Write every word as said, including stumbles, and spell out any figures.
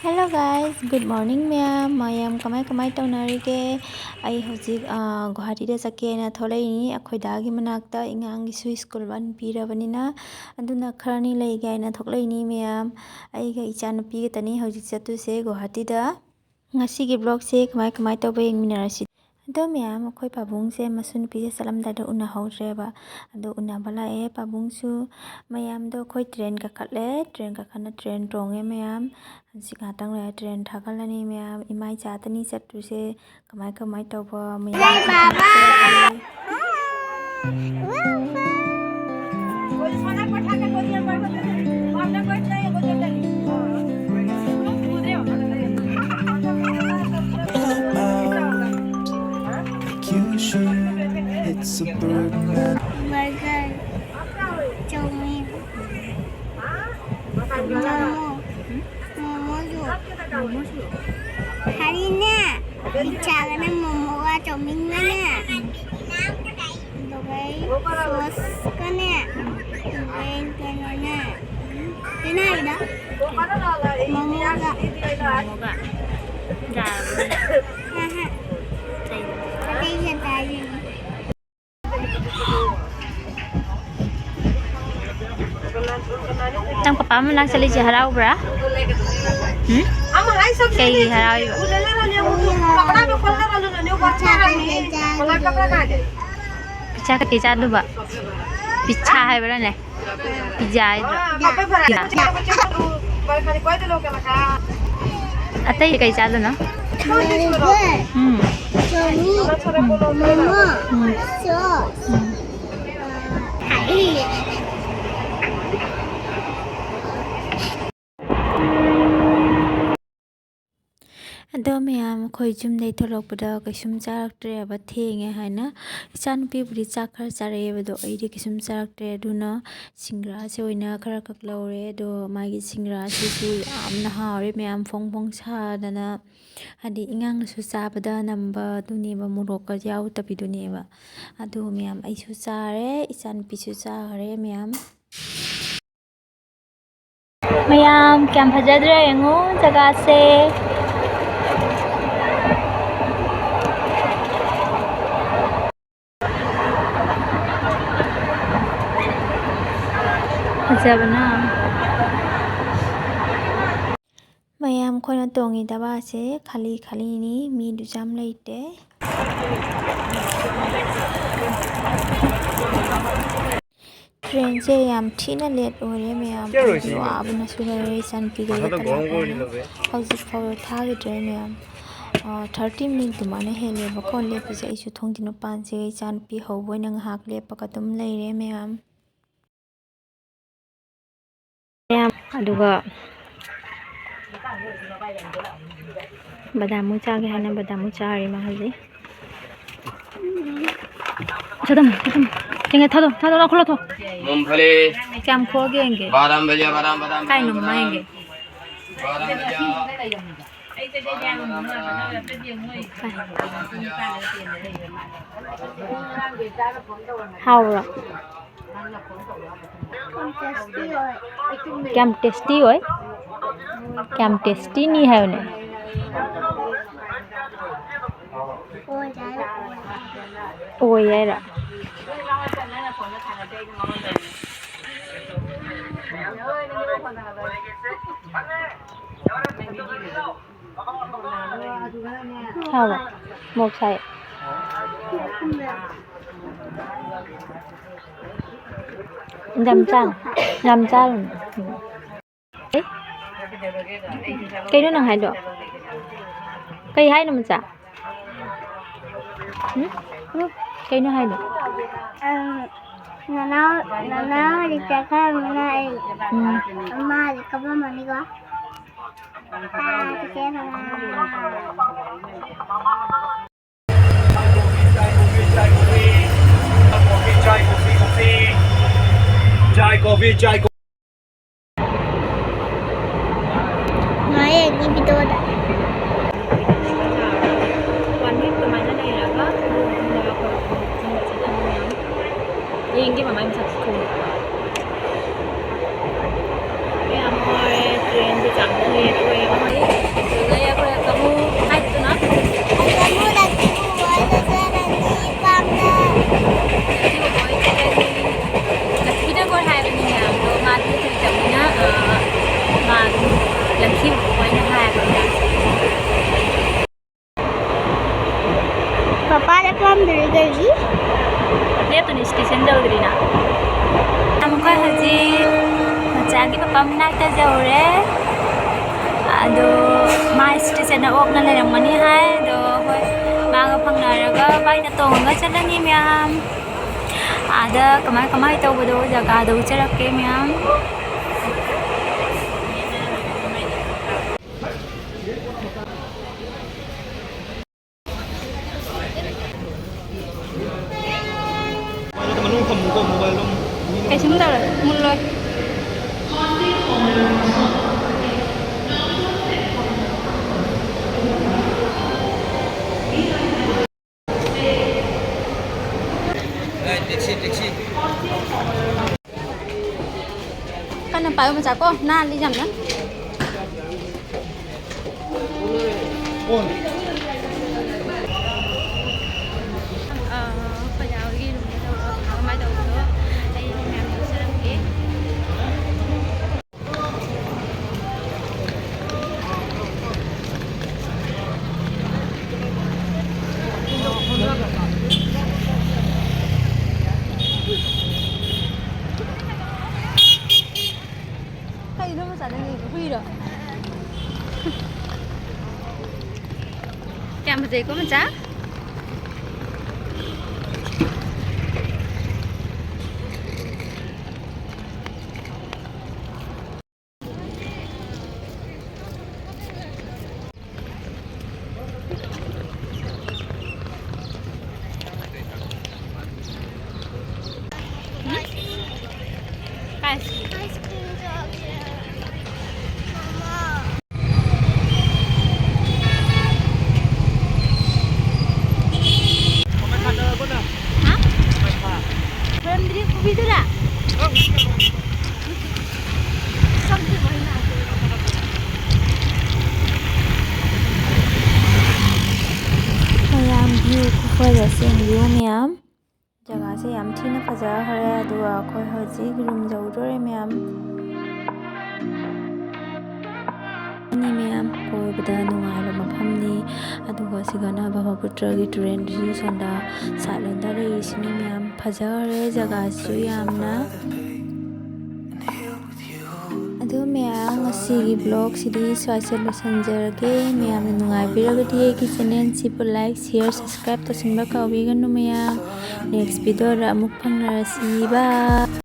Hello guys, good morning ꯃꯌꯥꯝ꯫ ꯃꯌꯥꯝ ꯀꯃꯥꯏ ꯀꯃꯥꯏ ꯇꯧꯅꯔꯤꯒꯦ? ꯑꯩ ꯍꯧꯖꯤꯛ, ꯑ, ꯒꯨꯋꯥꯍꯥꯇꯤꯗ ꯆꯠꯀꯦꯅ ꯊꯣꯛꯂꯛꯏꯅꯤ꯫ ꯑꯩꯈꯣꯏ ꯗꯥꯒꯤ ꯃꯅꯥꯛꯇ ꯑꯉꯥꯡꯒꯤꯁꯨ ꯁ꯭ꯀꯨꯜ ꯕꯟ ꯄꯤꯔꯕꯅꯤꯅ, ꯑꯗꯨꯅ ꯈꯔꯅꯤ ꯂꯩꯒꯦ ꯍꯥꯏꯅ ꯊꯣꯛꯂꯛꯏꯅꯤ ꯃꯌꯥꯝ꯫ ꯑꯩꯒ ꯏꯆꯥꯅꯨꯄꯤꯒꯇꯅꯤ ꯍꯧꯖꯤꯛ ꯆꯠꯇꯣꯏꯁꯦ ꯒꯨꯋꯥꯍꯥꯇꯤꯗ꯫ ꯉꯁꯤꯒꯤ vlogꯁꯦ ꯀꯃꯥꯏ ꯀꯃꯥꯏ ꯇꯧꯕ ꯌꯦꯡꯃꯤꯟꯅꯔꯁꯤ꯫ ꯑꯗꯣ ꯃꯌꯥꯝ, ꯑꯩꯈꯣꯏ ꯄꯥꯕꯨꯡꯁꯦ ꯃꯁꯨ ꯅꯨꯄꯤꯁꯦ ꯆꯠꯂꯝꯗꯥꯏꯗ ꯎꯅꯍꯧꯗ꯭ꯔꯦꯕ꯫ ꯑꯗꯣ ꯎꯅꯕ ꯂꯥꯛꯑꯦ ꯄꯥꯕꯨꯡꯁꯨ꯫ ꯃꯌꯥꯝꯗꯣ ꯑꯩꯈꯣꯏ train ꯀꯥꯈꯠꯂꯦ, train ꯀꯥꯈꯠꯅ train ꯇꯣꯡꯉꯦ ꯃꯌꯥꯝ꯫ ꯍꯧꯖꯤꯛ ꯉꯥꯛꯇꯪ ꯂꯩꯔ train ꯊꯥꯒꯠꯂꯅꯤ ꯃꯌꯥꯝ꯫ ꯏꯃꯥ ꯏꯆꯥꯇꯅꯤ ꯆꯠꯇꯣꯏꯁꯦ꯫ ꯀꯃꯥꯏ ꯀꯃꯥꯏ ꯇꯧꯕ ꯃꯌꯥꯝ ꯆꯠꯂꯁꯦ꯫ Burger, chowmein, momo, momo soup, ꯍꯥꯏꯗꯤꯅꯦ, pizzaꯒꯅꯦ, momoꯒ, chowmeingꯅꯦ, ꯑꯗꯨꯒ sauceꯀꯅꯦ, ꯑꯗꯨꯒ ꯀꯩꯅꯣꯅꯦ, ꯀꯩꯅꯣ ꯍꯥꯏꯗꯣ? Momoꯒ꯫ Momoꯒ? ꯌꯥꯔꯕꯅꯦ꯫ ꯑꯍ꯫ ꯀꯩꯅꯣ? ꯑꯇꯩꯒ ꯆꯥꯗꯣꯏꯅꯤ꯫ ꯅꯪ ꯄꯄꯥ ꯃꯅꯥꯛ ꯆꯠꯂꯤꯁꯦ ꯍꯔꯥꯎꯕ꯭ꯔꯥ? ꯎꯝ? ꯀꯩꯒꯤ ꯍꯔꯥꯎꯔꯤꯕ? Pizza ꯀꯩꯀꯩ ꯆꯥꯗꯣꯏꯕ? Pizza ꯍꯥꯏꯕ꯭ꯔꯥꯅꯦ? Pizza ꯍꯥꯏꯗ꯭ꯔꯣ? Pizza꯫ ꯑꯇꯩ ꯀꯩ ꯆꯥꯗꯣꯏꯅꯣ? Burger, ꯎꯝ꯫ Chowmein, momo, sauce꯫ ꯑꯗꯣ ꯃꯌꯥꯝ, ꯑꯩꯈꯣꯏ ꯌꯨꯝꯗꯩ ꯊꯣꯛꯂꯛꯄꯗ ꯀꯩꯁꯨꯝ ꯆꯥꯔꯛꯇ꯭ꯔꯦꯕ, ꯊꯦꯡꯉꯦ ꯍꯥꯏꯅ꯫ ꯏꯆꯥꯅꯨꯄꯤꯕꯨꯗꯤ ꯆꯥꯛ ꯈꯔ ꯆꯥꯔꯛꯑꯦꯕ, ꯑꯗꯣ ꯑꯩꯗꯤ ꯀꯩꯁꯨꯝ ꯆꯥꯔꯛꯇ꯭ꯔꯦ꯫ ꯑꯗꯨꯅ ꯁꯤꯡꯒ꯭ꯔꯥꯁꯦ ꯑꯣꯏꯅ ꯈꯔ ꯈꯛ ꯂꯧꯔꯦ꯫ ꯑꯗꯣ ꯃꯥꯒꯤ ꯁꯤꯡꯒ꯭ꯔꯥꯁꯤꯁꯨ ꯌꯥꯝꯅ ꯍꯥꯎꯔꯦ ꯃꯌꯥꯝ, ꯐꯣꯡ ꯐꯣꯡ ꯁꯥꯗꯅ꯫ ꯍꯥꯏꯗꯤ ꯑꯉꯥꯡꯅꯁꯨ ꯆꯥꯕꯗ ꯅꯝꯕ ꯑꯗꯨꯅꯦꯕ, ꯃꯣꯔꯣꯛꯀ ꯌꯥꯎꯗꯕꯤꯗꯨꯅꯦꯕ꯫ ꯑꯗꯨ ꯃꯌꯥꯝ ꯑꯩꯁꯨ ꯆꯥꯔꯦ, ꯏꯆꯥꯅꯨꯄꯤꯁꯨ ꯆꯥꯈꯔꯦ ꯃꯌꯥꯝ꯫ ꯃꯌꯥꯝ, ꯀꯌꯥꯝ ꯐꯖꯗ꯭ꯔꯥ ꯌꯦꯡꯉꯨ ꯖꯒꯥꯁꯦ꯫ ꯐꯖꯕꯅ꯫ ꯃꯌꯥꯝ, ꯑꯩꯈꯣꯏꯅ ꯇꯣꯡꯉꯤꯗꯕ ꯑꯁꯦ ꯈꯥꯂꯤ ꯈꯥꯂꯤꯅꯤ, ꯃꯤꯗꯨꯁꯨ ꯌꯥꯝ ꯂꯩꯇꯦ꯫ ꯇ꯭ꯔꯦꯟꯁꯦ ꯌꯥꯝ ꯊꯤꯅ ꯂꯦꯠ ꯑꯣꯏꯔꯦ ꯃꯌꯥꯝ꯫ ꯑꯩꯗꯤ ꯋꯥꯕꯅꯁꯨ ꯂꯣꯏꯔꯦ, ꯏꯆꯥꯅꯨꯄꯤꯒ ꯂꯦꯞꯄ ꯂꯥꯛꯄꯅꯦ꯫ ꯍꯧꯖꯤꯛ ꯐꯥꯎꯕ ꯊꯥꯈꯤꯗ꯭ꯔꯦ ꯃꯌꯥꯝ꯫ ꯑꯥ, ꯊꯥꯔꯇꯤ ꯃꯤꯅꯤꯠ ꯑꯗꯨꯃꯥꯏꯅ ꯍꯦꯜꯂꯦꯕꯀꯣ ꯂꯦꯞꯄꯤꯁꯦ꯫ ꯑꯩꯁꯨ ꯊꯣꯡꯖꯤꯟ ꯃꯄꯥꯟꯁꯦ ꯏꯆꯥꯅꯨꯄꯤ ꯍꯧꯕ ꯑꯣꯏꯅ ꯉꯥꯏꯍꯥꯛ ꯂꯦꯞꯄꯒ ꯑꯗꯨꯝ ꯂꯩꯔꯦ ꯃꯌꯥꯝ꯫ ꯃꯌꯥꯝ, ꯑꯗꯨꯒ ꯕꯗꯥꯝ ꯑꯃꯨꯛ ꯆꯥꯒꯦ ꯍꯥꯏꯅ ꯕꯗꯥꯝ ꯑꯃꯨꯛ ꯆꯥꯔꯤ ꯃꯥ ꯍꯧꯖꯤꯛ꯫ ꯁꯠ ꯊꯝꯃꯣ, ꯁꯠ ꯊꯝꯃꯣ꯫ ꯌꯦꯡꯒꯦ, ꯊꯥꯗꯣꯛ, ꯊꯥꯗꯣꯛ, ꯂꯧꯈꯠꯂꯣ, ꯊꯣ꯫ मूंगफली। ꯀꯌꯥꯝ ꯈꯣꯛꯑꯒꯦ ꯌꯦꯡꯒꯦ꯫ बादाम भजिया, बादाम, बादाम, ꯀꯥꯏꯅꯣ ꯃꯥ ꯌꯦꯡꯒꯦ꯫ बादाम भजिया। ꯍꯥꯎꯕ꯭ꯔꯣ? ꯌꯥꯝ ꯇꯦꯁꯇꯤ ꯑꯣꯏ꯫ ꯌꯥꯝ ꯇꯦꯁꯇꯤꯅꯤ ꯍꯥꯏꯕꯅꯦ꯫ ꯑꯣꯏ ꯍꯥꯏꯔꯣ? ꯍꯥꯎꯕ? ꯃꯣꯔꯣꯛ ꯁꯥꯏ꯫ ꯌꯥꯝ ꯆꯥꯅꯨ꯫ ꯌꯥꯝ ꯆꯥꯔꯨꯅꯨ꯫ ꯑꯦ? ꯀꯩꯅꯣ ꯅꯪ ꯍꯥꯏꯗꯣ? ꯀꯩ ꯍꯥꯏꯅꯣ ꯃꯆꯥ? ꯎꯝ? ꯀꯩꯅꯣ ꯍꯥꯏꯗꯣ? ꯑꯝ, ꯅꯅꯥꯎ, ꯅꯅꯥꯎ ꯍꯧꯖꯤꯛ ꯆꯠꯈ꯭ꯔꯕꯅꯤꯅ ꯑꯩ ꯎꯝ꯫ ꯃꯥ ꯍꯧꯖꯤꯛ ꯀꯞꯄꯝꯃꯅꯤꯀꯣ꯫ ꯆꯥꯏ ꯀꯣꯐꯤ, ꯆꯥꯏ ꯀꯣꯐꯤ, ꯆꯥꯏ ꯀꯣꯐꯤ꯫ ꯀꯣꯐꯤ, ꯆꯥꯏ ꯀꯣꯐꯤ, ꯀꯣꯐꯤ꯫ ꯆꯥꯏ ꯀꯣꯐꯤ, ꯆꯥꯏ ꯀꯣꯐꯤ꯫ ꯉꯥꯏ ꯑꯩꯒꯤ ꯚꯤꯗꯤꯑꯣꯗ꯫ One week ꯑꯗꯨꯃꯥꯏꯅ ꯂꯩꯔꯒ ꯑꯗꯨ ꯃꯇꯨꯡꯗ ꯑꯩꯈꯣꯏ ꯌꯨꯝꯗ ꯆꯠꯂꯅꯤ ꯃꯌꯥꯝ꯫ ꯌꯦꯡꯒꯦ ꯃꯃꯥꯏ ꯃꯁꯛꯁꯦ ꯊꯣꯡꯉꯦ꯫ ꯃꯌꯥꯝ ꯐꯖꯅ ꯑꯣꯛꯅ ꯂꯩꯔꯝꯒꯅꯤ ꯍꯥꯏ꯫ ꯑꯗꯣ ꯍꯣꯏ, ꯃꯥꯒ ꯐꯪꯅꯔꯒ ꯕꯥꯏꯛꯇ ꯇꯣꯡꯉꯒ ꯆꯠꯂꯅꯤ ꯃꯌꯥꯝ꯫ ꯑꯥꯗ ꯀꯃꯥꯏ ꯀꯃꯥꯏ ꯇꯧꯕꯗꯣ ꯖꯒꯥꯗꯣ ꯎꯠꯆꯔꯛꯀꯦ ꯃꯌꯥꯝ꯫ ꯀꯩꯁꯨꯝ ꯇꯧꯔꯣꯏ, ꯃꯨꯜꯂꯣꯏ꯫ ꯀꯟꯅ ꯄꯥꯏꯌꯨ ꯃꯆꯥ ꯀꯣ, ꯅꯥꯜꯂꯤ ꯌꯥꯝꯅ꯫ ꯑꯩꯈꯣꯏ ꯗꯥ ꯍꯣꯏꯒꯤ ꯔꯨꯝꯗ ꯇꯧꯔꯒ ꯀꯃꯥꯏ ꯀꯃꯥꯏ ꯇꯧꯕꯗꯣ ꯑꯩ ꯃꯌꯥꯝꯗ ꯎꯠꯆꯔꯛꯀꯦ꯫ ꯀꯩꯅꯣ ꯃꯆꯥ ꯅꯪꯒꯤꯗꯣ? ꯍꯨꯏꯔꯣ? ꯀꯌꯥꯝ ꯐꯖꯩꯀꯣ ꯃꯆꯥ? ꯍꯥ? ꯈꯣꯏꯔꯝꯗ꯭ꯔꯤ ꯀꯣꯕꯤꯗꯨꯔꯥ? ꯃꯌꯥꯝ view ꯈꯨꯐꯖꯁꯦ ꯌꯦꯡꯕꯤꯌꯨ ꯃꯌꯥꯝ꯫ ꯖꯒꯥꯁꯦ ꯌꯥꯝ ꯊꯤꯅ ꯐꯖꯈ꯭ꯔꯦ꯫ ꯑꯗꯨꯒ ꯑꯩꯈꯣꯏ ꯍꯧꯖꯤꯛ ꯔꯨꯝ ꯌꯧꯗꯣꯔꯦ ꯃꯌꯥꯝ꯫ ꯅꯤ ꯃꯌꯥꯝ ꯀꯣꯏꯕꯗ ꯅꯨꯡꯉꯥꯏꯕ ꯃꯐꯝꯅꯤ꯫ ꯑꯗꯨꯒ ꯁꯤꯒꯅ ꯕ꯭ꯔꯍꯃꯄꯨꯇ꯭ꯔꯒꯤ ꯇꯨꯔꯦꯜꯁꯨ ꯁꯣꯝꯗ side ꯂꯣꯝꯗ ꯂꯩꯔꯤꯁꯤꯅꯤ ꯃꯌꯥꯝ꯫ ꯐꯖꯈ꯭ꯔꯦ ꯖꯒꯥꯁꯤꯁꯨ ꯌꯥꯝꯅ꯫ ꯑꯗꯨ ꯃꯌꯥꯝ, ꯁꯤꯒꯤ vlog ꯁꯤꯗꯤ ꯁ꯭ꯋꯥꯏꯁꯤꯗ ꯂꯣꯏꯁꯤꯟꯖꯔꯒꯦ꯫ ꯃꯌꯥꯝꯅ ꯅꯨꯡꯉꯥꯏꯕꯤꯔꯒꯗꯤ ꯑꯩꯒꯤ channel ꯁꯤꯕꯨ like, share, subscribe ꯇꯧꯁꯤꯟꯕ ꯀꯥꯎꯕꯤꯒꯅꯨ ꯃꯌꯥꯝ꯫ Next video ꯗ ꯑꯃꯨꯛ ꯐꯪꯅꯔꯁꯤ꯫ Bye꯫